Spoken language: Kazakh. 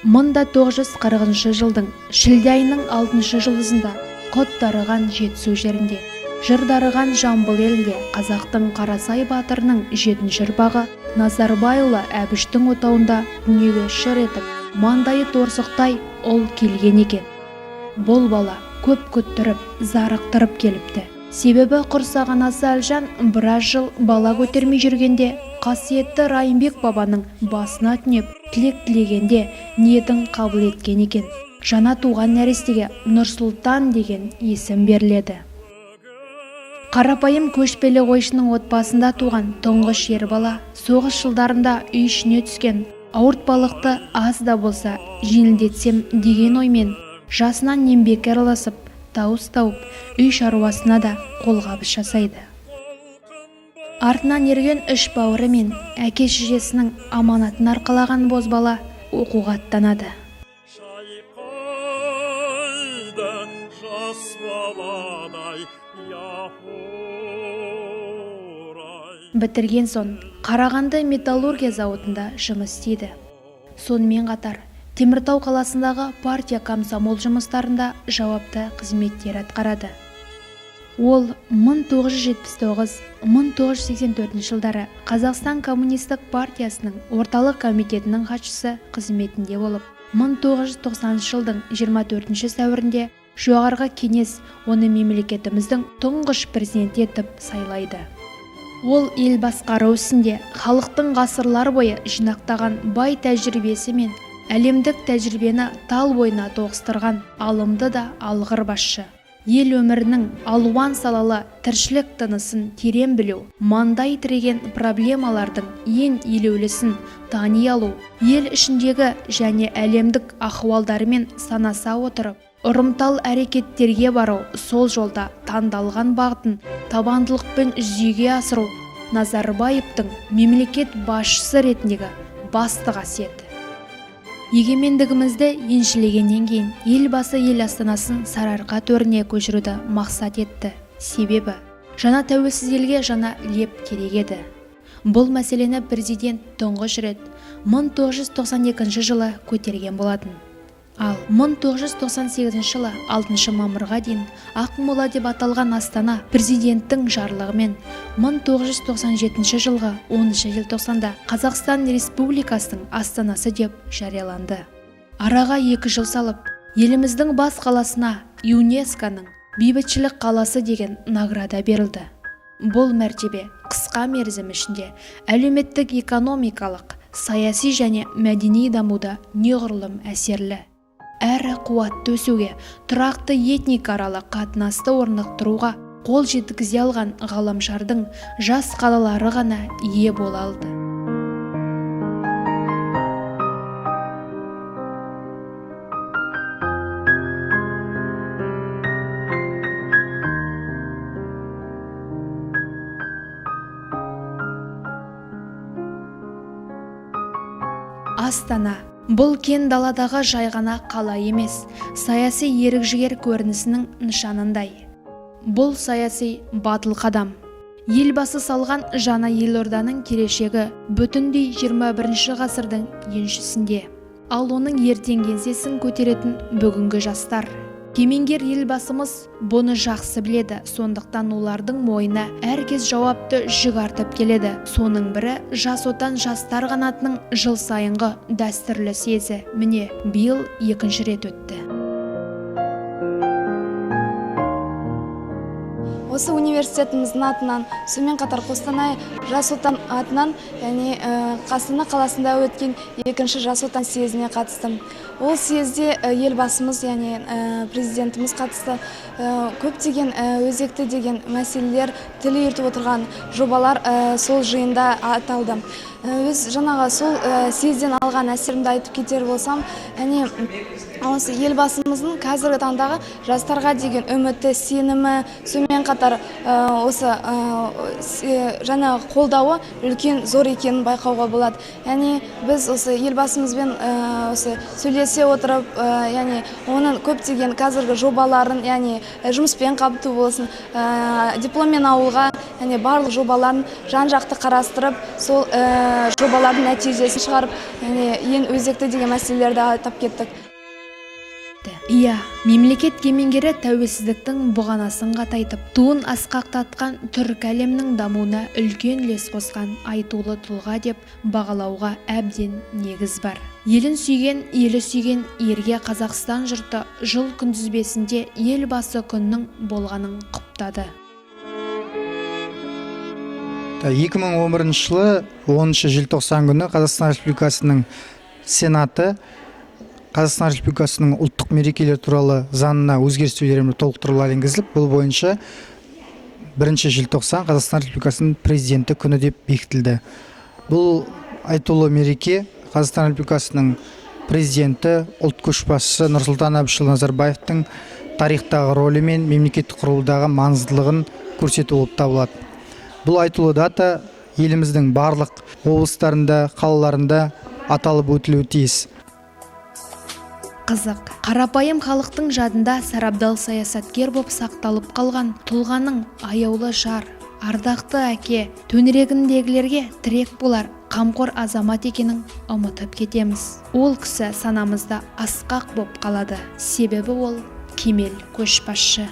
1940 жылдың шілде айының 6 жұлдызында құт дарыған Жетісу жерінде, жыр дарыған Жамбыл елінде қазақтың Қарасай батырының жетінші ұрпағы Назарбайұлы Әбіштің отауында дүниеге шыр етіп, маңдайы торсықтай ұл келген екен. Бұл бала көп күттіріп, зарықтырып келіпті. Себебі құрсақ анасы Әлжан біраз жыл бала көтермей жүргенде қасиетті Райымбек бабаның басына түнеп, тілек тілегенде ниетін қабыл еткен екен. Жаңа туған нәрестеге Нұрсұлтан деген есім беріледі. Қарапайым көшпелі қойшының отбасында туған тұңғыш ер бала соғыс жылдарында үй ішіне түскен ауыртпалықты аз да болса жеңілдетсем деген оймен жасынан еңбекке араласып, дауыс тауып, үй шаруасына да қолғабыс жасайды. Артынан ерген үш бауыры мен әке шешесінің аманатын арқалаған бозбала оқуға аттанады. Шайқайды жас баладай япырай. Бітірген соң Қарағанды металлургия зауытында жұмыс істейді. Сонымен қатар Теміртау қаласындағы партия комсомол жұмыстарында жауапты қызметтер атқарады. Ол 1979-1984 жылдары Қазақстан Коммунистік партиясының орталық комитетінің хатшысы қызметінде болып, 1990 жылдың 24 сәуірінде Жоғарғы Кеңес оны мемлекетіміздің тұңғыш президенті етіп сайлайды. Ол ел басқару ісінде халықтың ғасырлар бойы жинақтаған бай тәжірибесі мен әлемдік тәжірибені тал бойына тоғыстырған алымды да алғыр басшы. Ел өмірінің алуан салалы тіршілік тынысын терең білу, маңдай тіреген проблемалардың ең елеулісін тани алу, ел ішіндегі және әлемдік ахуалдармен санаса отырып, ұрымтал әрекеттерге бару, сол жолда таңдалған бағытын табандылықпен жүзеге асыру Назарбаевтың мемлекет басшысы ретіндегі басты қасиеті. Егемендігімізді еншілегеннен кейін елбасы ел астанасын Сарыарқа төріне көшіруді мақсат етті. Себебі жаңа тәуелсіз елге жаңа леп керек еді. Бұл мәселені президент тұңғыш рет 1992 жылы көтерген болатын. Ал 1998 жылы 6 мамырға дейін Ақмола деп аталған астана президенттің жарлығымен 1997 жылғы 10 желтоқсанда Қазақстан Республикасының астанасы деп жарияланды. Араға 2 жыл салып, еліміздің бас қаласына ЮНЕСКО-ның бейбітшілік қаласы деген награда берілді. Бұл мәртебе қысқа мерзім ішінде әлеуметтік, экономикалық, саяси және мәдени дамуда неғұрлым әсерлі әрі қуатты өсуге, тұрақты этникааралық қатынасты орнықтыруға қол жеткізе алған ғаламшардың жас қалалары ғана ие бола алды. Астана бұл кен даладағы жай ғана қала емес, саяси ерік-жігер көрінісінің нышанындай. Бұл саяси батыл қадам. Елбасы салған жаңа елорданың келешегі бүтіндей 21 ғасырдың еншісінде. Ал оның ертең еңсесін көтеретін бүгінгі жастар. Кемеңгер елбасымыз бұны жақсы біледі, сондықтан олардың мойнына әркез жауапты жүк артып келеді. Соның бірі Жас Отан жастар қанатының жыл сайынғы дәстүрлі съезі. Міне, биыл екінші рет өтті. Осы университетіміздің атынан, сонымен қатар Қостанай Жас Отан атынан, яғни Астана қаласында өткен екінші Жас Отан съезіне қатыстым. Ол съезде елбасымыз, яғни президентіміз қатысты. Көптеген өзекті деген мәселелер, тіл үйіртіп отырған жобалар сол жиында аталды. Өз жаңағы сол съезден алған әсерімді айтып кетер болсам, яғни осы елбасымыздың қазіргі таңдағы жастарға деген үміті, сенімі, сонымен қатар қатар осы жаңағы қолдауы үлкен зор екенін байқауға болады. Яғни біз осы Елбасымызбен осы сөйлесе отырып, яғни оның көптеген қазіргі жобаларын, яғни жұмыспен қамту болсын, дипломмен ауылға, яғни барлық жобаларын жан жақты қарастырып, сол жобалардың нәтижесін шығарып, яғни ең өзекті деген мәселелерді атап кеттік. Иә, мемлекет кемеңгері тәуелсіздіктің бұғанасын қатайтып, туын асқақтатқан, түркі әлемінің дамуына үлкен үлес қосқан айтулы тұлға деп бағалауға әбден негіз бар. Елін сүйген, елі сүйген ерге Қазақстан жұрты жыл күнтізбесінде Елбасы күнінің болғанын құптады. 2011 жылы 10 желтоқсан күні Қазақстан Республикасының Сенаты Қазақстан Республикасының ұлттық мерекелер туралы заңына өзгерістер мен толықтырулар енгізіліп, бұл бойынша 1 желтоқсан Қазақстан Республикасының Президенті күні деп бекітілді. Бұл айтулы мереке Қазақстан Республикасының Президенті, ұлт көшбасшысы Нұрсұлтан Әбішұлы Назарбаевтың тарихтағы рөлі мен мемлекеттік құрылудағы маңыздылығын көрсету болып табылады. Бұл айтулы дата еліміздің барлық облыстарында, қалаларында аталып өтілуі тиіс. Қызық, қарапайым халықтың жадында сарабдал саясаткер боп сақталып қалған тұлғаның аяулы жар, ардақты әке, төңірегіндегілерге тірек болар қамқор азамат екенін ұмытып кетеміз. Ол кісі санамызда асқақ боп қалады, себебі ол кемел көшбасшы.